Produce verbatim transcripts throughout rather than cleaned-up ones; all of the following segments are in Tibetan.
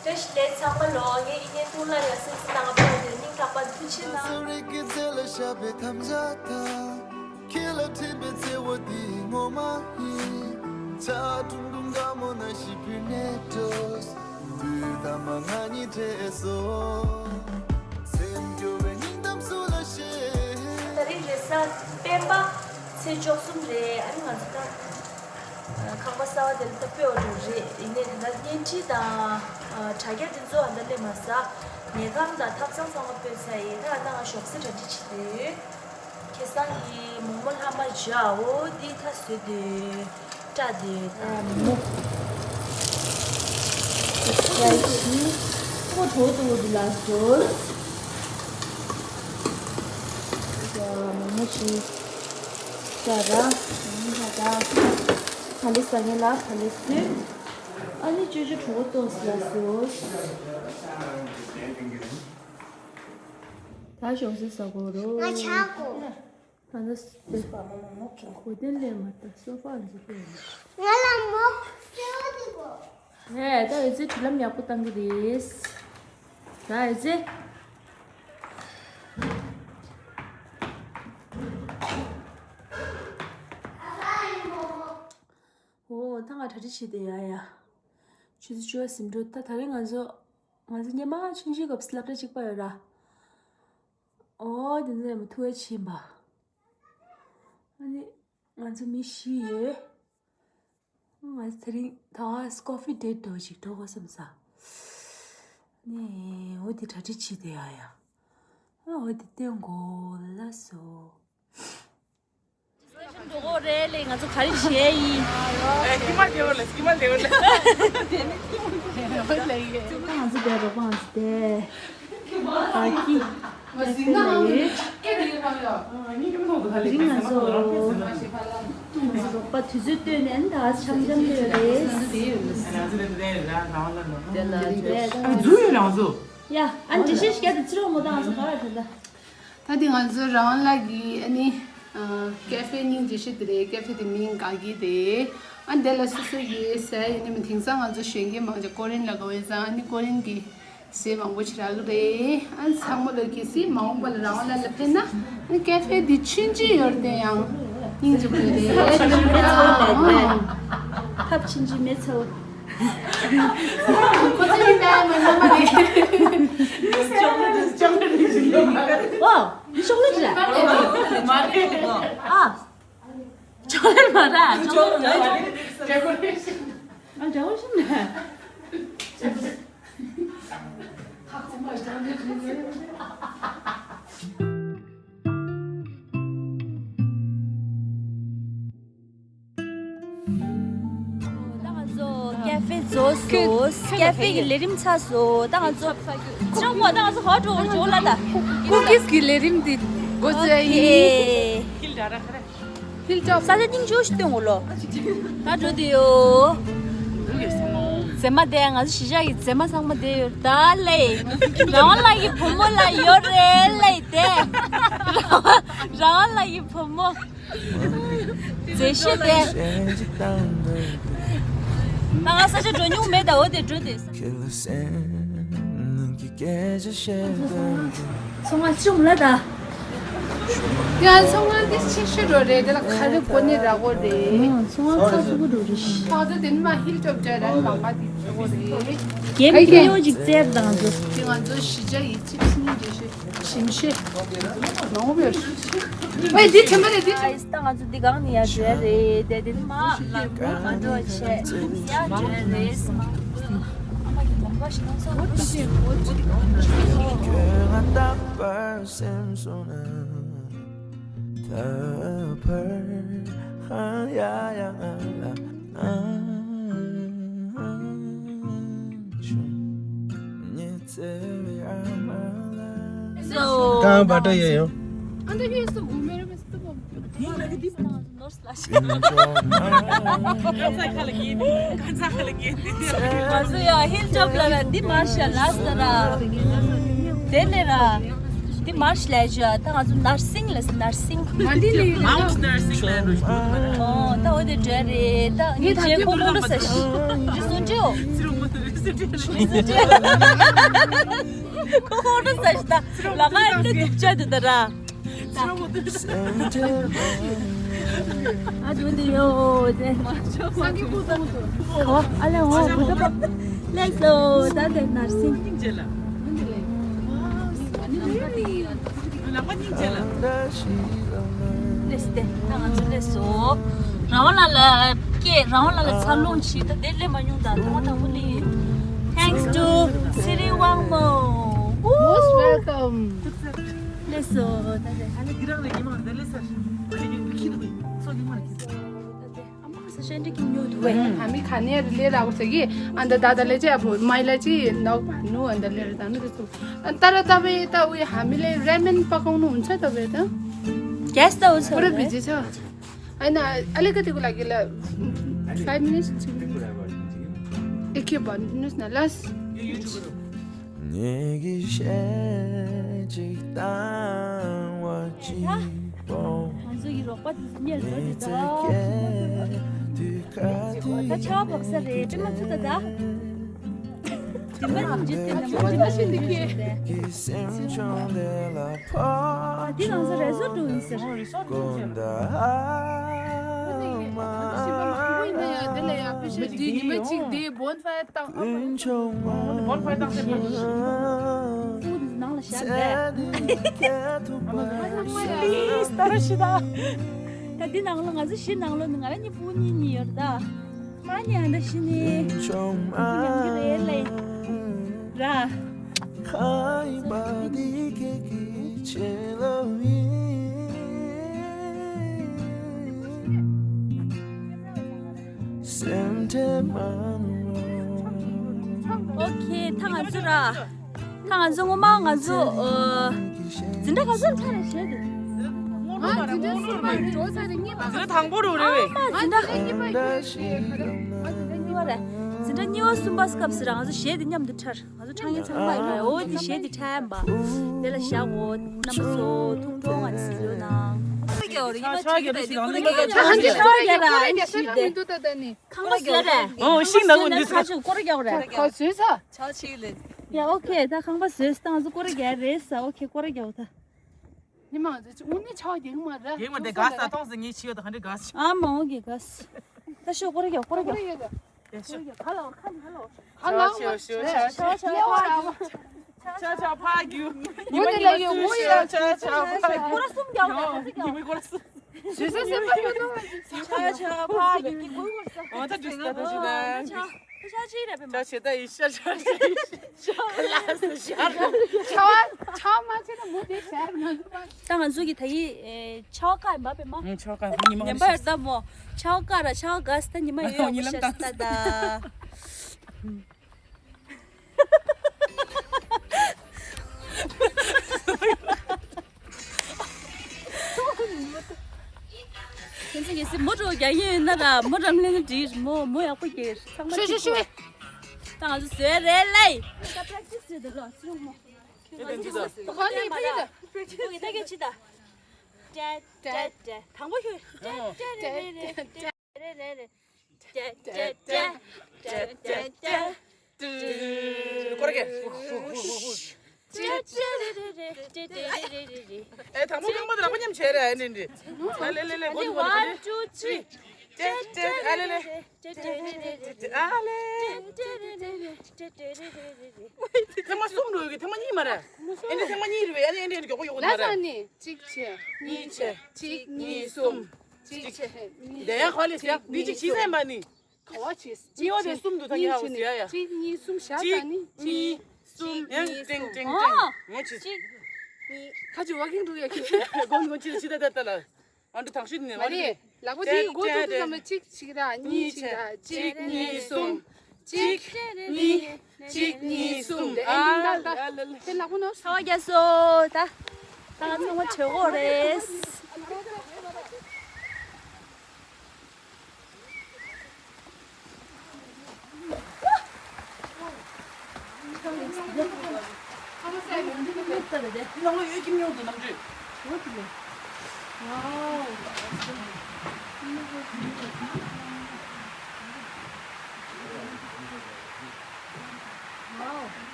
བཀྲ་ཤིས་བདེ་ལེགས་ཚང་མ་ལོ། ངའི་ཨི་ཉེ་ཐུང་ལ་ཡང་སེམས་གནང་བ་དེ་སྙིང་ཐག་པ་ཐུགས་ཆེ་གནང་། སོ་རིག་གི་རྩེ་ལ་ཞབས་པད་ཐམས་ཅད་དང་། ཁྱེད་ལ་འཕྲིན་པའི་བརྩེ་བ་འདི་ངོ་མ་ཡིན། ཆ་ཀྲུང་ཀྲུང་དགའ་མོ་ན་ཞིག་བུད་མེད་འགྲོ། དུས་ཐ་མ་ང་གཉིས་འཕྲད་སོ། སེམས་སྐྱོ་བའི་སྙིང་གཏམ་སུ་ལ་བཤད། ད་རིང་རེས་གཟའ་སྤེན་པ་ཚེས་བཅུ་གསུམ་རེད། ཨ་ནི་ང་ཚོ་ད་ཁང་པ་གསར་པ་དེ་ལ་ད་སྤོས་འགྲོ་རེད། ཡིན་ནའི་ད་ལྟ་བརྙན་འཕྲིན་དང་དྲ་རྒྱ་དེ་ཚོ་ཨ་ད་སླེབས་མ་ས། ཉལ་ཁང་དང་ཐབ་ཚང་ཚང་མ་སྤོས་ཚར་ཡིན། ད་ཨ་ད་ང་ཞོགས་ཟས་གྲ་སྒྲིག་བྱེད་དུས། ཁེ་སང་གི་མོག་མོག་ལྷག་མ་བཞག་འོ་འདི་ད་བཟོས་དུས་སྐྲ་དེ་ད་མོག་མོག་ཡ་ཤི་ཁོ་གྲོ་དུ་འོ་འདི་ལ་བཟོས། ཡ་མོག་མོག་ཤི་ཤ་ར་མོག་མོག་ཤ་ར་ཕ་ལེ་ས་ངེ་ལ་ཕ་ལེ་སུ་ཨ་ནི་ཅོ་ཅོ་གྲོ་ཏོག་ལ་བཟོས། ད་ཞོགས་ཟས་ཟ་དགོས་རོ། ང་ཆག་གོ། ད་ལྟ་སུ་དེ་གོ་དན་ལས་མ་ལྟ་སོ་ཕ་འཛུལ་གོ་ཡིན། ང་ལ་མོག་སྤྲེའུ་དེ་གོ། ཧེ་ད་ཨེ་ཙི་དྲི་ལམ་ཡག་པོ་བཏང་གི་རེད། ད་ཨེ་ཙི། ཨོ་ད་ང་གྲ་སྒྲིག་བྱེད་དེ་ཡ་ཡ། ཆུ་ཚོད་བཅུ་པ་ཟིན་འགྲོ། ད་ད་རིང་ང་ཚོ་ང་ཚོ་སྙེ་མ་ཆུང་ཆུང་སྐབས་སློབ་གྲྭ་གཅིག་པ་ཡོད་ར། ཨོ་དེ་ཚོ་ཡང་མ་ཐུག་པའི་ཕྱིན་པ། ཨ་ནི་ང་ཚོ་མི་བཞི་ཡོད། ང་ཚོ་དེ་རིང་ད་ཀོ་ཕི་ཌེ་ཊི་འདྲ་བོ་ཞིག་འགྲོ་དགོས་བསམ་ས། ནས་འོ་དེ་གྲ་སྒྲིག་བྱེད་དེ་ཡ་ཡ། ཨ་འོ་དེ་སྟོན་དགོས་ལ་སོ། འགྲོ་དགོས་རེད་ལེ། ང་ཚོ་ག་རེ་བྱས་ཡིན། ཨེ་སྐྱིད་མ་བདེ་བ་ལ་སྐྱིད་མ་བདེ་བ་ལ། དེ་ནི་སྐྱིད་མ་བདེ་བ་ལ་ཡིན། ད་ང་ཚོ་བསྡད་རོགས་པ་ང་ཚོ་བསྡད། ཨ་ཀི། ང་ཚོ་རིང་ང་ཚོ་ང་ཚོ་རོགས་པ་དུས་ཚོད་བཏོན་ནས་ད་འཆམ་འཆམ་ལས་རེད། དེ་ལ་རེད། ཨ་འཛུལ་ཡོད་རང་ཚོ། ཡ་ཨ་འདྲི་ཤེས་ཤིག་ཡ་དེ་ཚི་རོགས་མོ་ད་ང་ཚོ་ག་རེ་དེ་ད། ད་དེ་ང་ཚོ་རང་ལ་གི་ཨ་ནི་ཀེ་ཧྥེ་སྙིང་རྗེ་ཤོས་དེ་རེད། ཀེ་ཧྥེ་དེ་མིང་ག་གི་དེ་ཨ་འདི་ལ་སོ་སོ་ཡོད་ཟེར་ཡིན་ནི་མི་དེང་སང་ང་ཚོ་གཞོན་སྐྱེས་མང་ཆེ་ཀོ་རེན་ལ་ག་བས་ཙང་ཨ་ནི་ཀོ་རེན་གི་ཟས་མང་པོ་ཞིག་རག་གི་རེད། ཨ་ཚང་མ་ལ་གི་སི་མ་འོངས་པ་ལ་རང་ལ་ལ་ཕན་ན་ཨ་ནི་ཀེ་ཧྥེ་དེ་ཆུན་ཆུན་ཡོད་དེ་ཡང་སྙིང་རྗེ་པོ་རེད། ཐབ་ཆུན་ཆུན་མེད་ཚོ། ཁོ་ཚོ་ཡིན་ད་མ་ན་མ་རེད། ཅོག་ལེ་ཊི་ཅོག་ལེ་ཊི་ཞིག་ཡོད་མ་རེད། ཨོ། འདི་ཅོག་ལེ་ཊི་རེད། མ་རེད། ཨ། ཅོག་ལེ་ཊི་མ་རེད། ཅོག་ལེ་ཊི་མ་རེད། ཌེ་ཀོ་རེ་ཤན། ཨ་ཌེ་ཀོ་རེ་ཤན་རེད། ཁག་ཅིག་མ་ཅོག་ལེ་ཊི་རེད། ད་ང་ཚོ་ཀེ་ཧྥེ་རྫོགས་སོང་། ཀེ་ཧྥེ་གི་ལས་རིམ་ཚར་སོང་། ད་ང་ཚོ་ཅང་པོ་ད་ང་ཚོ་ཧོ་ཀྲོ་ཀྲོ་ལ་ད་ཀུ་ཀིས་གི་ལས་རིམ་འདི་འགོ་བཙུགས་ཡིན། ཧིལ་ཊོབ། ས་ཆ་སྙིང་རྗེ་ཞིག་སྟོན་འོ་ལོ། ད་འགྲོ་དུས་ཡོ། མཛེས་མ་དེ་ང་ཚོ་གཞིས་ཆགས་ཀྱི་མཛེས་མ་ཚང་མ་དེ་ཡོད་ད་ལེ། རང་ལ་ཡི་བུ་མོ་ལ་ཡོད་རེད་ལེ་དེ། རང་ལ་ཡི་བུ་མོ། མཛེས་ཤོས་དེ། ད་ང་ས་ཆ་འགྲོ་མྱོང་མེད་ད་འོ་དེ་འགྲོ་དེ། ཚོང་ང་ཅུང་ལ་ད། ཡང་ཚོང་ང་དེ་ཆེ་ཤོས་རོ་རེད། དེ་ལ་ག་རེ་གོ་ནི་ར་གོ་རེད། ཚོང་ང་ཚ་སུ་གུ་རུ་རེད། ད་ཚོ་དེ་ནི་མ་ཧིལ་ཊོབ་ཅ་ར་མ་པ་དེ་ཆེ་གོ་རེད། གེམ་ཀི་ཉོ་ཅིག་བཙལ་དང་ཚོ། དེ་ང་ཚོ་གཞིས་ཆགས་ཡིན་ཅིག་སྙིང་རྗེ་ཤོས། ཞིམ་ཤོས། མང་པོ་ཡོད། ཨོའི་འདི་ཐེམ་པ་རེད་འདི། ད་ང་ཚོ་འདི་སྒང་ནས་ཡར་འགྲོ་ཡ་རེད། དེ་དེ་ནི་མ་ལ་མ་འགྲོ་བྱས་ཡར་འགྲོ་ཡ་རེད། ཨ་མ་གི་ལམ་ཁ་ཞིག་ནང་ཚོ་འོ་དེ་འོ་དེ་གང་འགྲོ། ཁྱོད་ང་རྟག་པར་སེམས་སོང་ན། ད་བར་ཧ་ཡ་ཡ་ང་ལ་ཨང་བྱུང་། ཉི་ཚེ་བའི་ཨ་མ་ལ། གང་བ་ཏྲ་ཡེ་ཡོ། ཨ་འདི་ཡོད་སུ་གུ་མེ་ར་མེ་སུ་བ། འདི་ལ་གི་འདི་ནོར་སླ་ཤ། ག་ཚ་ཁ་ལ་གི་ག་ཚ་ཁ་ལ་གི། ང་ཚོ་ཡ་ཧིལ་ཊོབ་ལ་ར་འདི་མར་ཤ་ལ་ས་ར། དེ་ནས་ར། འདི་མར་ཤ་ལ་ཤ་ད་ང་ཚོ་ནར་སིང་ལ་ནར་སིང་། མ་འདི་ལ་ཡོད། མའུན་ཊི་ནར་སིང་ལ་རུ། ཨོ་ད་འོ་དེ་འདྲ་རེད་ད། ངས་ད་རྗེས་ཁོ་ཁོ་ལ་ས་ཤི་རི་སོང་ཅེའོ། ཚི་རུ་མ་ཐུ་རི། ཁོ་ཧོ་རུ་ས་ཤི་ད་ལ་ཁ་ཨེ་འདྲ་སྡུག་ཅག་དེ་ད་ར། ཨ་དུ་དེ་ཡོ་དེ། ཨ་ལེ་འོ་བུ་ད་པ། ལེགས་སོ་ད་དེ་ནར་སིང་། ལེས་ཏེ། ད་ང་ཚོ་ལེས་སོ། རང་དབང་ལགས་ལ་སྐད་རང་དབང་ལགས་ལ་འཚར་ལོངས་ཤིག་ད་དེ་ལས་མ་མྱོང་ད་ཐོག་མ་དང་པོ་ལི། Thanks to Siri Wangmo. Most welcome. ལེས་སོ་ད་དེ། ཨ་ནི་དེ་རང་ལས་ཉི་མ་འདི་ལས་སར་ཁྱི་ནི་སོ་ཉི་མ་ནི་ཁྱི། ཨ་མ་ས་ཤན་ཏི་ཀིང་ཉོ་དུ་བས། ཧ་མི་ཁ་ནེ་རི་ལེ་ར་བ་ཚ་གི་ཨ་ད་ད་ད་ལེ་ཅེ་ཨ་བོ་མའི་ལ་ཅི་ནོག་པ་ནུ་ཨ་ད་ལེ་ར་ད་ནུ་རི་སུ་ཨ་ད་ར་ད་བེ་ད་ཝི་ཧ་མི་ལེ་རེ་མན་པ་ཀོང་ནུ་ཨུན་ཚ་ད་བེ་ད། གེས་ད་ཨུན་ཚ་པུ་ར་བེ་བི་ཇི་ཆ། ཨ་ན་ཨ་ལེ་ཀ་ཏི་ཀུ་ལ་གི་ལ་ཕའིབ་མི་ནིཊ་ཨེ་ཁེ་བ་ནུས་ན་ལས། ངེད་ཀྱི་གཞས་གཅིག་བཏང་བ་གཅིག་པོ། ང་ཚོ་ཡི་རོགས་པ་དེ་ཚོ་གཉེར་འགྲོ་དེ་ད། ད་ཆ་བ་བབས་ས་རེད་པེ་མ་ཚུ་ད་ད། དེ་མ་འཇིག་དེ་ནམ་དེ་མ་ཤི་འདི་ཀེ། ད་དེ་ང་ཚོ་རེ་ཟོར་འགྲོ་ཡིན་ཟེར། ཞིམ་པོ་ཡིན་ན་ཡང་དེ་ལ་ཡང་པེ་ཤ་ཅིག་དེ་ཉི་མ་གཅིག་དེ་བོན་ཕ་བཏང་། ཨུན་ཆོ་མ། ཨུ་ནང་ལ་བཞག་རེད། པི་ལི་སི་ད་ར་ཤི་ད། ད་འདི་ནང་ལ་ང་ཚོ་ཤི་ནང་ལོ་ནི་ང་ར་གཉིས་པུ་གཉིས་གཉིས་ཡོད་རེད་ད། ང་གཉིས་ཨ་འདྲ་ཤི་ནི། ཨུ་ཉམས་ཀྱི་རེད་ལེ། ར། སེམས་ཁྲལ་མ་གནང་། ཨོ་ཁེ། ད་ང་ཚོ་ར། ད་ང་ཚོ་ངོ་མ་ང་ཚོ་ཨ། འཛིན་གྲྭ་ག་ཚོད་ཐར་རེད་བྱས་ཏེ། ང་འཛིན་གྲྭ་གསུམ་པ་རེད། འགྲོ་ཚར་རེད། གཉིས་པ། འཛིན་གྲྭ་དང་པོ་རུ་རེད་བས། ཨ་མ་འཛིན་གྲྭ་གཉིས་པ་རེད། འཛིན་གྲྭ་གཉིས་པ་རེད། འཛིན་གྲྭ་གཉིས་པ་གསུམ་པ་སྐབས་སུ་ར་ང་ཚོ་གཞས་དེ་མཉམ་དུ་འཁྲབ། ང་ཚོ་འཁྲབ་མཁན་ཚང་མ་ཡིན་ནོ། འོ་དེ་གཞས་དེ་འཁྲབ་ཡིན་པ། དེ་ལ་བཞག་འོ། རྣམ་པ་ཚོ་ཐུགས་ཁྲོ་ང་ཚོ་ཡོད་ན། ཁོ་རྒྱག་རེད། ཉི་མ་ཆགས་ཀྱི་རེད། ཁོ་རྒྱག་རེད། ཁོ་རྒྱག་རེད། ཁང་པ་བཟོས་རེད། ཨོ་ཤིང་ནག་པོ་འདི་ཚོ་ཁོ་རྒྱག་རེད། ཁོ་བཟོས་ཚར། ཆགས་ཆེ་ལེ། ཡ་ཨོ་ཁེ། ད་ཁང་པ་བཟོས་སྟངས་སུ་ཀོ་རེ་རྒྱག་རེད་ས། ཨོ་ཁེ། ཀོ་རེ་རྒྱག་ད། ཉི་མ་ང་ཚོ་ཅི་དངོས་གནས་ཆགས་རྒྱག་མ་རེད། རྒྱག་མ་དེ་དགའ་ས་མཐོང་ཟེར། ངའི་ཆི་ཡོད་ད་ག་འདྲ་དགའ་ས། ཨ་མ་ཨོ་ཁེ་དགའ་ས། ད་ཤོ་ཀོ་རེ་རྒྱག་ཀོ་རེ་རྒྱག་ཡ་ཤོ། ཁ་ལ་ཁ་ལ་ཁ་ལ། ཆ་ཆ་ཕ་རྒྱུ། ཆ་ཆ་ཕ་རྒྱུ། ངོ་དེ་ལ་ཡོད་ངོ་ཡོད། ཆ་ཆ་ཕ་རྒྱུ། ཀོ་ར་གསུམ་རྒྱག་རེད། ཀོ་ར་གསུམ། ཞེ་ས་སེམས་པ་ཡོད་ནོ། ཆ་ཆ་ཕ་རྒྱུ་གི་ཀོ་ཀོ་ས། ཨོ་ད་དུས་ད་དུས་ད། ཆ་ཆ་ཅི་རེད་པས་མ། ཆ་ཆེ་ད་ཡི་ཤ་ཆ་ཆ་ཤ་ལ་ཤ་ཤ། ཆ་བ་ཆ་བ་མ་ཆེ་ན་མོ་དེ་ཤ་ང་ཚོ་མ། ད་ང་ཚོ་གི་ད་ཡི་ཆ་བ་ཀ་ཡིན་པ་པས་མ། ཆ་བ་ཀ་ཉི་མ་ཉམས་པ་ཡོད་ད་མོ། ཆ་བ་ཀ་ར་ཆ་བ་ག་ས་ད་ཉི་མ་ཡོད་ཤ་ད་ད། ཁྱེད་ཚོ་གལ་སྲིད་མོ་ཊ་རྒྱག་ཡིན་ན་ར་མོ་ཊ་ལེན་ན་འགྲིག་མོ་མོ་ཡག་པོ་རྒྱག་ཚང་མ་ཤུ་ཤུ་ཤུ། ད་ང་ཚོ་བཟོས་རེད་ལེ། ད་པྲེག་ཊི་སི་རེད་ལོ་སུ་མོ། ད་ག་ཅི་ད། ཏྲེ་ཏྲེ་ཏྲེ་ཏྲེ། དང་པོ་ཤུ། ཏྲེ་ཏྲེ་རེ་རེ་རེ། ཏྲེ་ཏྲེ་ཏྲེ། ཏྲེ་ཏྲེ་ཏྲེ། ཀོ་རེ་གེ། ཨེ་དང་པོ་རྐང་པ་དང་རང་པ་མཉམ་བྱས་རེད། ཨེ་ནི་འདི། ཨ་ལེ་ལེ་ལེ། གོ་ནི་གོ་ནི་གོ་ནི། ཏྲེ་ཏྲེ། ཨ་ལེ་ལེ། ཨ་ལེ། ཐེངས་མ་གསུམ་འགྲོ་ཡོད་གི། ཐེངས་མ་གཉིས་མ་རེད། ཨེ་འདི་ཐེངས་མ་གཉིས་རེད་པས། ཨ་ནི་ཨེ་འདི་མགྱོགས་པོ་ཡོང་གི་མ་རེད། ལ་ས་ནི་གཅིག་བྱས། གཉིས་བྱས། གཅིག་གཉིས་གསུམ། གཅིག་བྱས། དེ་ཡང་ག་ལེ་ཟེར་ཡ། འདི་གཅིག་བྱས་ཟེར་མ་ནི། ག་བ་བྱས། གཉིས་པ་དེ་གསུམ་དུ་ད་ངས་ཧ་གོ་ཟེར་ཡ་ཡ། གཅིག་གཉིས་གསུམ་བཞག་ད་ནི། གཅིག་གཉིས་གསུམ། ཡང་ཏིང་ཏིང་ཏིང་། ངོ་ཆེ། གཅིག་གཉིས། ཁ་ཅིག་ཝོག་ཀིང་འགྲོ་ཡ་ཁྱེད། གོན་གོན་ཅི་ཅི་ད་ད་ད་ལ། ཨ་འདྲ་ཐང་ཤུད་ནས་མ་རེད། ལག་པ་དེའི་མགོ་ཐུག་ཐུག་ཙམ་ལ་གཅིག་གཅིག་ར་གཉིས་གཅིག་ར། གཅིག་གཉིས་གསུམ། གཅིག་གཉིས། གཅིག་གཉིས་གསུམ། ཨ་ལ་ལ་ལ། དེ་ལག་པ་ནོར། ཚ་བ་རྒྱ་སོ་ད། ད་ང་ཚང་མ་བྲོས་གོ་རེད།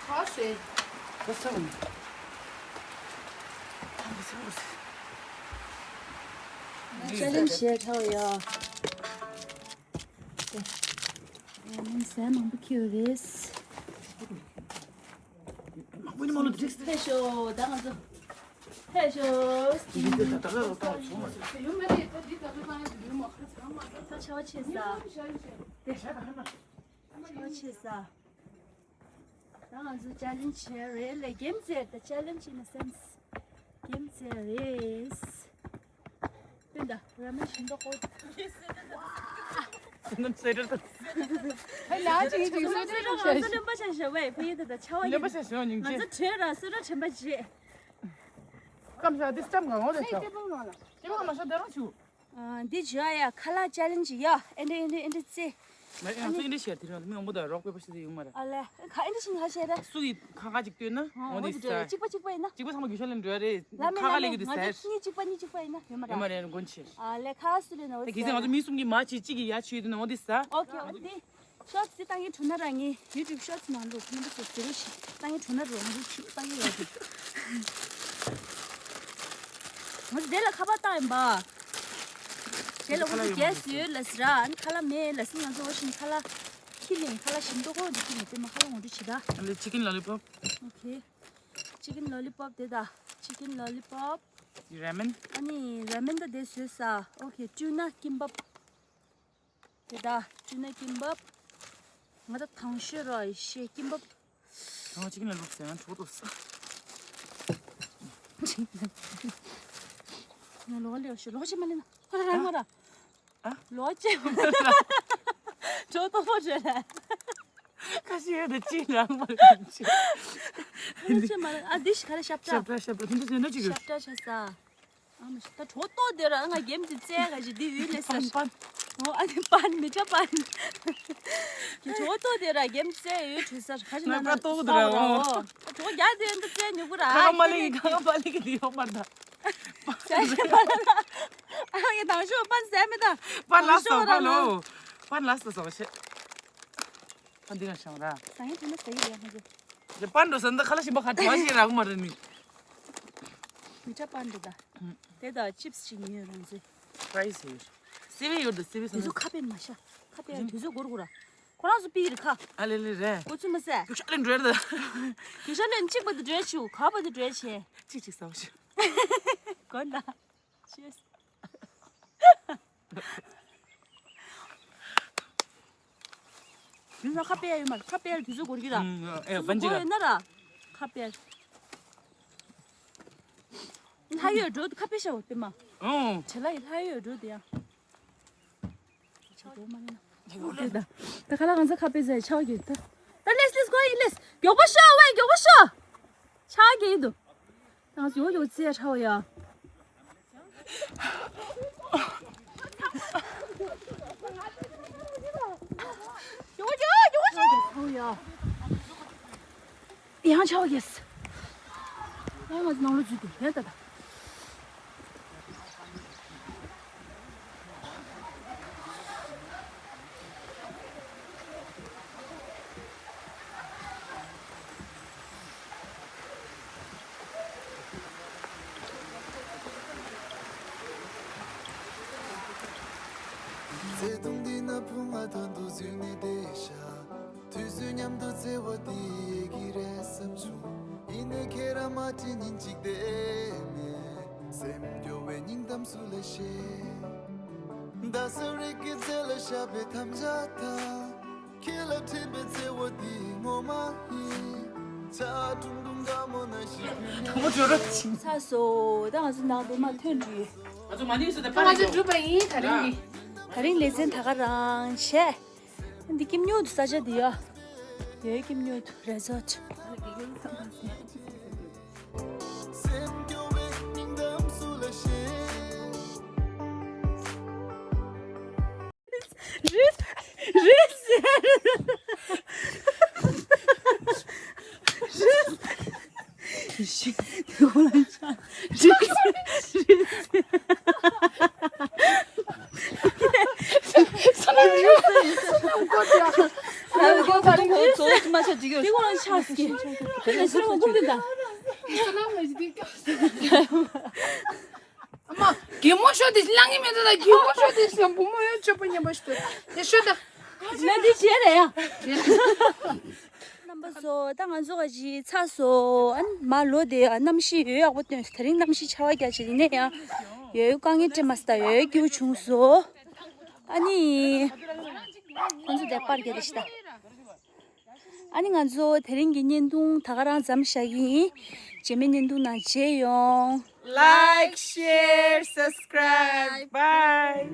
ཁ་ཟས། ཁ་ཟས། ཅ་ལིན་བྱས་ཁྲའོ་ཡ། ཨ་ནི་ཟས་མང་པོ་ཁྱེར་ཡོད་རེད། ཕེབས་ཤོག་ད་ང་ཚོ། ཕེབས་ཤོག་ད་ཆར་པ་ཆེ་ས། ད་ཆར་པ་ཆེ་ས། ད་ང་ཚོ་ཅ་ལིན་བྱས་རེད་ལས་གེམ་རྩེ་ད་ཅ་ལིན་བྱས་ན་སེམས། གེམ་རྩེ་རེད། སྤུན་ཟླ་ར་མེན་ཞིམ་མདོག་ཁོག་སེམས་ཚེ་རེད། ཧེ་ལ་ཅིག་ཅིག་སོ་ཏྲ་རང་སོ་ལེན་པ་ཆ་ཤ་བས་ཕ་ཡི་ད་ད་ཆ་བ་ལེན་པ་ཆ་ཤ་སྙིང་རྗེ། ང་ཚོ་བྲོས་ར་སོ་ཏྲ་དྲན་པ་བརྗེད། སྐམ་ཤ་འདི་སྐམ་གང་འོ་རེད་ཤག་སྐྱེ་བོ་མ་ཤ་དེ་རང་ཆུ། འདི་བྱོས་ཡ་ཁ་ལག་ཅ་ལིན་ཇི་ཡ་ཨེ་འདྲ་ཨེ་འདྲ་ཨེ་འདྲ་རྩེ། ང་ཡང་ཚོ་ཨེ་འདྲ་བཤད་དེ་རང་མི་འོང་པོ་དང་རོགས་པའི་པ་ཤི་དེ་ཡོང་མ་ར། ཨ་ལེ་ཁ་ཨེ་འདྲ་ཤི་ང་བཤད་ར། སུ་གི་ཁ་ཁ་ཅིག་བཏོན་ན་འོང་འདི་ས། གཅིག་པ་གཅིག་པ་ཡིན་ན། གཅིག་པ་ཚང་མ་རྒྱུ་ཤ་ལེན་འགྲོ་ཡ་རེད། ལ་མེ་ཁ་ཁ་ལ་ལེ་ལེ་ལེ་གི་དེ་ང་ཚོ་ས། གཉིས་གཅིག་པ་གཉིས་གཅིག་པ་ཡིན་ན་ཡོད་མ་ར། ཡོད་མ་རེད་མགོན་ཆེ། ཨ་ལེ་ཁ་སུ་ལེ་ན་འོ་དེ་གི་ཚེ་ང་ཚོ་མི་གསུམ་གི་མ་ཅིག་གཅིག་གི་ཡ་ཆུ་ཡོད་དུ་ན་འོང་འདི་ས། ཨོ་ཁེ་འོ་དེ། ཤོ་ཚི་ཏང་གི་གྲུ་ན་ར་ངི་ཡུ་ཊུབ་ཤོ་ཚི་ནང་རུ་ཁུ་ནུ་སི་རུ་ཤི་ཏང་གི་གྲུ་ན་རུ་ང་རུ་ཤི་ཏང་གི་ཡོད་དེ། ང་ཚོ་དེ་ལ་ཁ་པར་བཏང་ཡིན་པ། དེ་ལ་ཁོ་ཚོ་རྒྱལ་སི་ཡོད་ལ་སི་ར་ཨ་ནི་ཁ་ལག་མེད་ལ་སི་ང་ཚོ་འོ་ཤིང་ཁ་ལག་ཁྱི་ལིང་ཁ་ལག་ཞིམ་ཏོག་ཁོ་འདི་ཁྱི་ལིང་དེ་མ་ཁ་ལག་ངོ་སྤྲོད་བྱེད་ད། ཨ་ལེ་ཅི་ཀིན་ལོ་ལི་པོབ། ཨོ་ཁེ། ཅི་ཀིན་ལོ་ལི་པོབ་དེ་ད། ཅི་ཀིན་ལོ་ལི་པོབ། ར་མེན། ཨ་ནི་ར་མེན་ད་དེ་བཟོས་ས། ཨོ་ཁེ་ཊུ་ན་ཀིམ་པབ། དེ་ད་ཊུ་ན་ཀིམ་པབ། ང་ད་དང་ཤོས་རོ་ཤེ་ཀིམ་པབ། ང་ཅིག་ན་ལུག་ཟེར་ན་ཁྲོ་ཏོ་ས། ང་ལོག་ལེ་ཤོ་ལོག་ཅི་མ་ལེ་ན་ཁོ་ར་ར་ང་ར། ཨ། ལོག་ཅི་མ་ལེ་ན། ཁྲོ་ཏོ་པོ་རེད་ལ། ཁ་ཤས་ཡོད་དེ་ཅི་རང་མ་ལེ་ཅི། ལོག་ཅི་མ་ལེ་ཨ་དི་ཤ་ཁ་ར་ཤབ་ཏྲ། ཤབ་ཏྲ་ཤབ་ཏྲ་དེ་འདྲ་ཟེར་ན་ཅི་གི། ཤབ་ཏྲ་ཤ་ས། ཨ་མ་ཤི་ད་གྲོ་ཏོ་དེ་ར་ང་གེམ་དེ་རྩེ་ག་ཞིག་དེ་ཡུལ་ལས་སར། པན་པན། ཨོ་ཨ་ནི་པན་མི་ཏྲ་པན། གྲོ་ཏོ་དེ་ར་གེམ་རྩེ་ཡུལ་ཁྲུ་སར་ཁ་ཞིག་ན་ན་ཏོ་དེ་ར་ཨོ། གྲོ་རྒྱ་དེ་འདི་རྩེ་ཉུ་གུ་ར་ཁ་མ་ལེ་གི་ཁ་མ་ལེ་གི་དེ་ཡོད་མར་ད། ཟས་ཞིག་མ་ལ་ཨ་ཡེ་དང་ཤོ་པན་ཟས་མི་ད། པན་ལ་སོ་པན་ལོ། པན་ལ་སོ་སོ་ཤེ། ཨ་འདི་ང་ཤང་ར། ད་ཡིན་དུ་ན་ཟེར་གི་ཡོད་མ་གི། རེ་པན་འགྲོ་ས་འདི་ཁ་ལ་ཞིམ་པ་ཁ་བྲོ་ཞིག་རག་མ་རེད་ནི། མི་ཏྲ་པན་འགྲོ་ད། དེ་ད་ཅིབ་སི་ཅིག་ཉོས་རང་ཚོས། ཕ་རའི་སི་ཡོད། སི་ཝི་ཡོད་ད་སི་ཝི་དེ་ཚོ་ཁ་པེ་མ་ཤ། ཁ་པེ་དེ་ཚོ་སྒོར་སྒོར་ར། ཁོ་རང་ཚོ་པི་རི་ཁ། ཨ་ལེ་ལེ་རེད། ཁོ་ཚོ་མ་ཟད། རྒྱུ་ཤ་ལེན་འགྲོ་ད། རྒྱུ་ཤ་ལེན་གཅིག་པ་དེ་འགྲོ་ཆུ་ག་པ་དེ་འགྲོ་ཆེ། གཅིག་གཅིག་ཟ་བ་ཤ། གོ་ན། Cheers། དེ་ཚོ་ཁ་པེ་ཡ་ཡོད་མ་རེད། ཁ་པེ་ཡ་དུས་ཚོད་འགོར་གྱི་ར། ཨེ་དུས་ཚོད་འགོར་ཡོད་ན་ར། ཁ་པེ་ཡ། ལྷ་ཡོད་འགྲོ་ཁ་པེ་ཤ་བོ་དེ་མ། ཨོ། བྲེ་ལ་ཡི་ལྷ་ཡོད་འགྲོ་དེ་ཡ། ཆ་འགྲོ་མ་ཡིན་ན། ད་ཁ་ལ་ང་ཚོ་ཁ་པེ་ཟ་ཆ་བ་གི་ད། ད་let's let's go in let's། མགྱོགས་པོ་ཤོག་ཝེ་མགྱོགས་པོ་ཤོག་ཆ་གི་འདུག་ང་ཚོ་ཡོ་ཡོ་ཙེ་ཧྲ་བ་ཡ། ཡོ་ཡོ་ཡོ་ཡོ། ཡང་ཆ་བ་གེས། ཡང་ང་ཚོ་ནང་ལོ་འཛུལ་ཏེ་ཡ་ད་ད། བརྩེ་དུང་འདི་ན་བུ་ང་དོན་དུ་བཟུང་ནས་བསྡད་ཤག་དུས་ཚོད་མཉམ་དུ་བརྩེ་བ་འདི་ཡལ་གྱི་རེད་བསམ་བྱུང་། ཡིན་ནའི་ཁྱེད་རང་མ་དྲན་ཉིན་གཅིག་བསྡད་མེད། སེམས་སྐྱོ་བའི་སྙིང་གཏམ་སུ་ལ་བཤད། རྡ་ས་རི་སྐྱེད་ཚལ་ལ་བཞག་པའི་དམ་བཅའ་དང་། ཁྱེད་ལ་འཕྲད་པའི་བརྩེ་བ་འདི་ངོ་མ་ཡིན། ཆ་ཁྲུང་ཁྲུང་དགའ་མོ་ན་ཞིག་གུས་ནས། དང་པོ་བྲོས་རོགས་བྱིན། ཚ་སོ་ད་ང་ཚོ་ནང་དུ་མ་ཐོན་འགྲོ་ཡོད། ང་ཚོ་མ་ནིང་སུ་དང་ད་ང་ཚོ་བྲོས་པ་ཡིན་ད་རིང་ནི། ད་རིང་ལེ་ཚན་ད་ག་རང་བྱས། འདི་ཀིམ་ཉོ་དུ་ས་ཆ་འདི་ཡ། ཡོད་ཀིམ་ཉོ་དུ་རེ་ཟོཊ། སེམས་སྐྱོ་བའི་སྙིང་གཏམ་སུ་ལ་བཤད། རེད། རེད། རེད། དེ་ཁོ་རང་ཆགས་ཀྱི། དེ་ལ་ཤར་མ་ཁུར་དེ་དང་། ཨ་མ། གད་མོ་ཤོར་དེ་བླངས་ཀྱི་མེད་ད། གད་མོ་ཤོར་དེ་ཞིག་བུ་མོ་ཡོད་སྤྱོད་པ་ཉམས་པ་ཞིག་འདུག་དེ་ཤོད་ད། ང་འདི་བྱས་རེད་ཡ། རྣམ་པ་ཚོ། ད་ང་ཚོ་ག་ཅིག་ཚར་སོང་། ཨ་ནི་མ་ལོ་དེ་གནམ་གཤིས་ཡོད་ཡག་པོ་སྟོན་སོང་། དེ་རིང་གནམ་གཤིས་ཆར་པ་རྒྱག་བྱས། ཡིན་ན་ཡང་ཡོད་དཀའ་ངལ་འཕྲད་མ་སོང་། ད་ཡོད་སྐྱིད་པོ་བྱུང་སོང་། ཨ་ནི་ཁོང་ཚོ་དེ་པར་རྒྱག་དེ་ཤི་ད། ཨ་ནི་ང་ཚོ་དེ་རིང་གི་བརྙན་ཐུང་ད་ག་རང་མཚམས་བཞག་གི་ཡིན། རྗེས་མའི་བརྙན་ཐུང་ནང་མཇལ་ཡོང་། Like, share, subscribe. Bye.